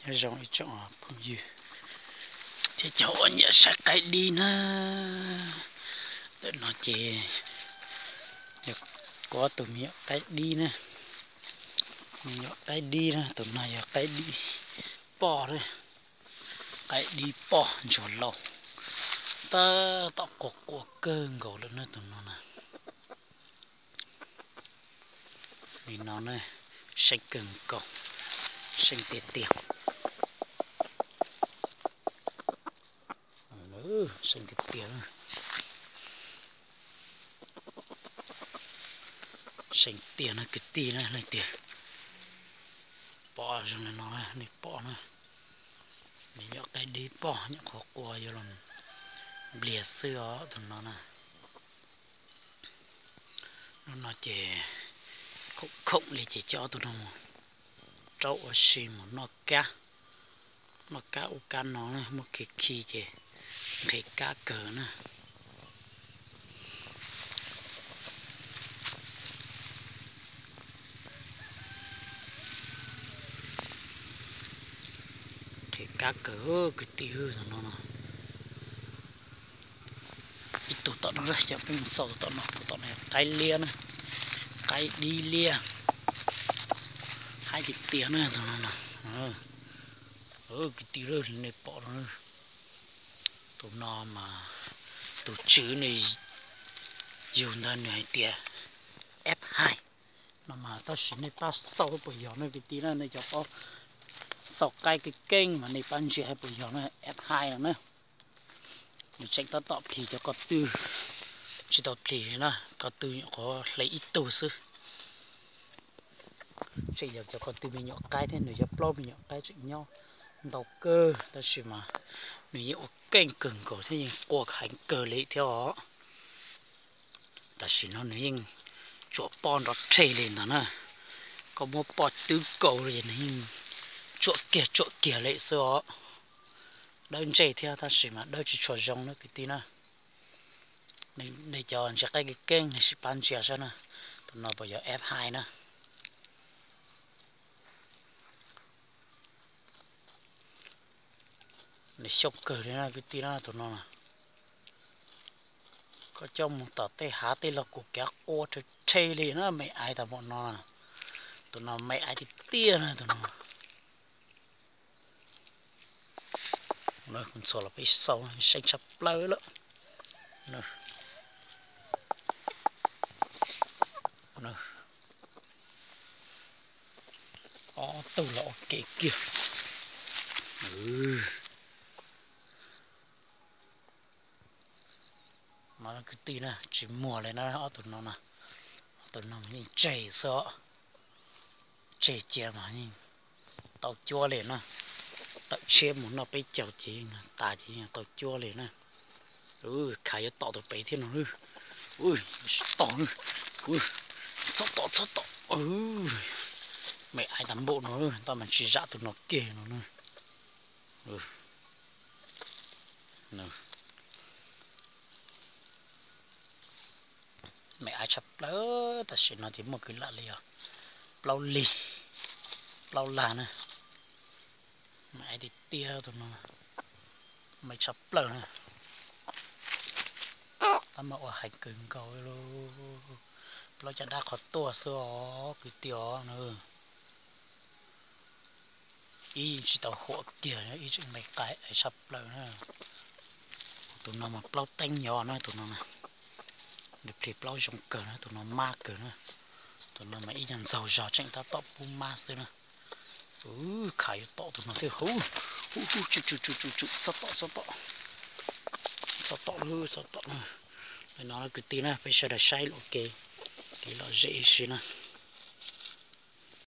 Nyob zoo ib tsoom phooj ywg thiab cov uas nyiam saib qaib dib na. Ntawm no ces yog kuv tus me nyuam qaib dib na. Me nyuam qaib dib na, tus no yog qaib dib poj na. Qaib dib poj ntsuag lauj, tab tom qua qua kawg nkaus lawm na tus no na. Li no na, seej kawg nkaus, seej tiag tiag. Seej tiag tiag. Seej tiag na kwv tij na, leej twg pom zoo li no na nej pom na. Nws nyuam qaib dib poj nyuam qhuav qua yuav los npliag xwb os tus no na. Hnub no ces khoom khoom li ces coj ob tug no mus rau ua si mus noj kab. Noj kab ub kab no, muaj khi khi ces nqhis kab kawg na. Nqhis kab kawg kwv tij no no. Ib tug tom no, cov peb mus xauj tus tom no, tus tom no yog qaib liab na, qaib dib liab, haib tiag tiag na tus no. Kwv tij, nej pom no, tus no mas tus tswv nws yug ntawd nws hais tias F hai no mas, tab sis nej pab xauj puas yog na kwv tij na, nej cov paub xauj qaib keej keej mas nej pab ntsia puas yog na, F hai no na. Nws tseem tab tom plhis cov ko tw, tsis tau plhis li na, ko tw nyuam qhuav hle ib tug xwb. Tseem yog cov ko tw me nyuam qaib thiab, nws yog plaub me nyuam qaib tseem nyob ntau kawg, tab sis mas nws yeej ua keej kawg nkaus thiab yeej qua heev kawg li thiab os. Tam sim no nws yeej tsuam poj nrov rhe li ntawd na. Koj muab poj twb kaus los ces nws yeej tsuam kiag tsuam kiag li xwb os. Dawb ntsej thiab tab sis mas dawb tsis tshua zoo na kwv tij na. Nej cov ntsia qaib keej keej nej sim pab ntsia saib na, tus no puas yog F hai na. Nws xyoob kawg li na kwv tij na tus no. Koj coj mus tom tej hav tej los kuj kav qua rhe rhe li na, me aiv tas npaum no. Tus no me aiv tiag tiag na tus no. Kuv ntxhua los peb xauj, seej tshaj plaws lawm. Ob tug los ua ke kiag. No kwv tij na, tsis muag li na ob tug no na. Ob tug no yeej tseg xwb os. Tseg cia mas yeej tau cuab li na. Tawm tshiab mus noj peb caug ces yeej tas ces yeej tau cuab li na. Khav yuav tom tus pem thiab no. Tsis tom, txhob tom txhob tom. Me aiv tas npaum no, tab mas tsis zam tus no kiag no na. Me aiv tshaj plaws, tam sim no ces muaj kwv lam li os. Plaub lig, plaub lag na. Me aiv tiag tiag tus no, me tshaj plaws na. Tab mas ua heev kawg nkaus li, plaub caj dab qhov tuaj xwb os kwv tij os na. Ib tsis tau huam kiag, ib tseem me qaib tshaj plaws na. Tus no mas plaub teeb yov na tus no. Nws plhis plaub zoo kawg na, tus no mab kawg na. Tus no mas ib nyuag ntxaug zog tseem tab tom pub mab xwb na. Khav yuav tom tus no thiab, hu hu, tsum tsum tsum tsum tsum, txhob tom txhob tom. Txhob tom lawm, txhob tom lawm. Li no kwv tij na, peb sawv daws saib ua ke, kev lom zem ib si na.